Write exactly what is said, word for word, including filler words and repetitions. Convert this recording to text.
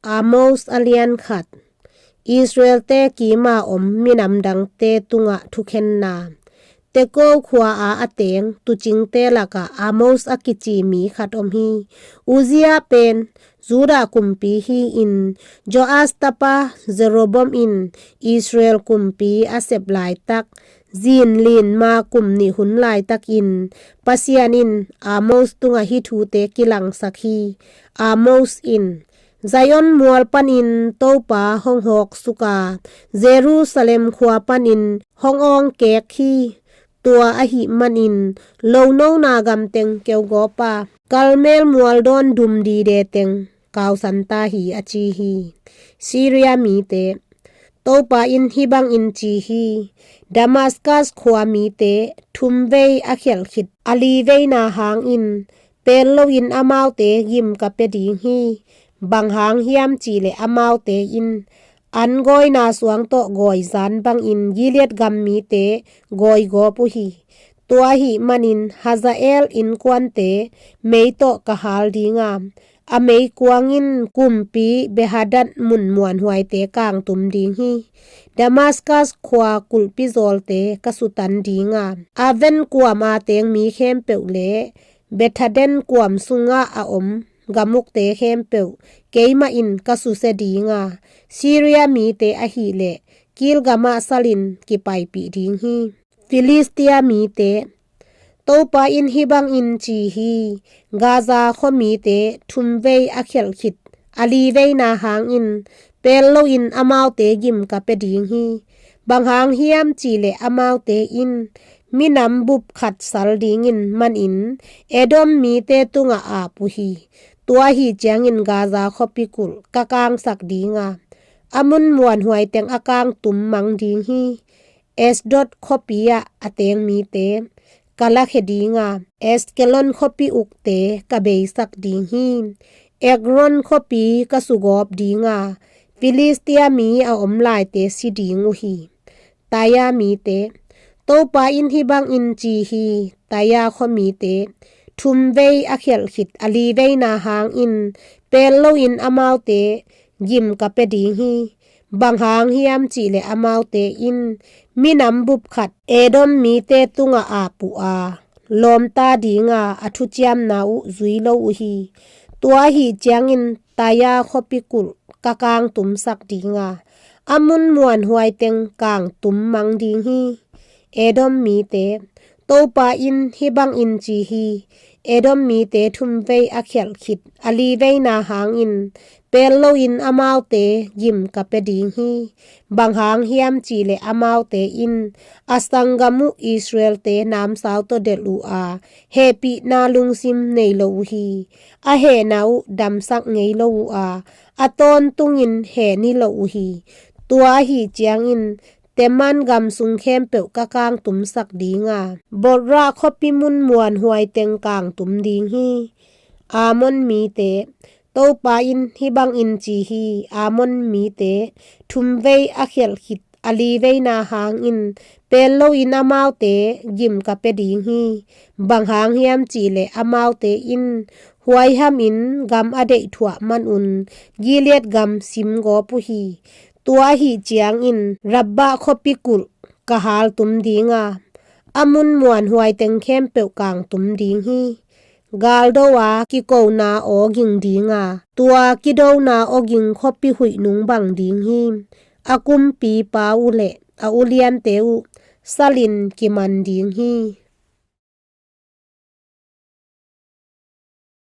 Amos a lian khat. Israel-te kima om minam dangte tungah thukhenna. Tekoa khua-a a teng tuucingte lakah Amos a kici mi khat om hi. Uzzia pen Judah kumpi hi-in, Joas tapa Jeroboam in Israel kumpi a sep laitak, zin lin ma kum nih hun laitakin Pasian in Amos tungah hih thute kilangsak hi. Amos in, Zion mual panin Topa hong hawksuk a, Jerusalem khua panin hong awngkek hi. Tua ahih manin, lonona gamteng keugawp a, Karmel mual dawn dum dide teng kausan ta hi, a ci hi. Syria mite. Topa in hih bangin ci hi. Damaskas khua mite thumvei a khialh khit a liveina hangin, pel loin amaute gim ka pia ding hi. Bang hang hiam cihleh amaute in an gawina suang tawh gawi zan bangin Gilead gam mite gawi gawp uh hi. Tua ahih manin Hazael innkuante mei tawh ka hal ding a, a meikuang in kumpi Benhadad mun muanhuaite kangtum ding hi. Damaskas khua kulhpi zawlte ka sutan ding a, Aven kuam a teng mi khempeuh le Bethedin kuam sungah a om gamukte khempeuh keimah in ka susia ding a, Syria mite ahih leh kilgamah salin kipaipih ding hi. Filistia mite. Topa in hih bangin ci hi. Gaza khuamite thumvei a khialh khit a liveina hangin, pel loin amaute gim ka pia ding hi. Bang hang hiam cihleh amaute in minam bup khat sal dingin manin Edom mite tungah ap uh hi. Tua ahih ciangin Gaza khuapi kulh ka kangsak ding a, a mun muanhuai teng a kangtum mang ding hi. Ashdod khuapi ah a teng mite ka lakhia ding a, Ashkelon khuapi ukte ka beisak ding hi. Ekron khuapi ka sugawp ding a, Filistia mi a om laite si ding uh hi. Taia mite. Topa in hih bangin ci hi. Taia khuamite thumvei a khialh khit a liveina hangin, pel loin amaute gim ka pia ding hi. Bang hang hiam cihleh amaute in minam bup khat Edom mite tungah ap uh a, lawmta ding a, a thuciamna uh zui lo uh hi. Tua ahih ciangin Taia khuapi kulh ka kangtumsak ding a, a mun muanhuai teng kangtum mang ding hi. Edom mite. Topa in hih bangin ci hi. Edom mite thumvei a khialh khit a liveina hangin, pel loin amaute gim ka pia ding hi. Bang hang hiam cihleh amaute in a sanggam uh Israel-te namsau tawh delh uh a, hehpihna lungsim nei lo uh hi. A hehna uh damsak ngei lo uh a, a tawntungin heh ni lo uh hi. Tua ahih ciangin Teman gam sung khempeuh ka kangtumsak ding a, Bozra khuapi mun muanhuai teng kangtum ding hi. Ammon mite. Topa in hih bangin ci hi. Ammon mite thumvei a khialh khit a liveina hangin, pel loin amaute gim ka pia ding hi. Bang hang hiam cihleh amaute in huaihamin gam a deihthuah manun Gilead gam sim gawp uh hi. Tua ahih ciangin Rabbah khuapi kulh ka haltum ding a, a mun muanhuai teng khempeuh kangtum ding hi. Galdo a kikona aw ging ding a, tua kidona aw ging khuapi huih nung bang ding hi. A kumpipa uh le a uliante uh salin kiman ding hi.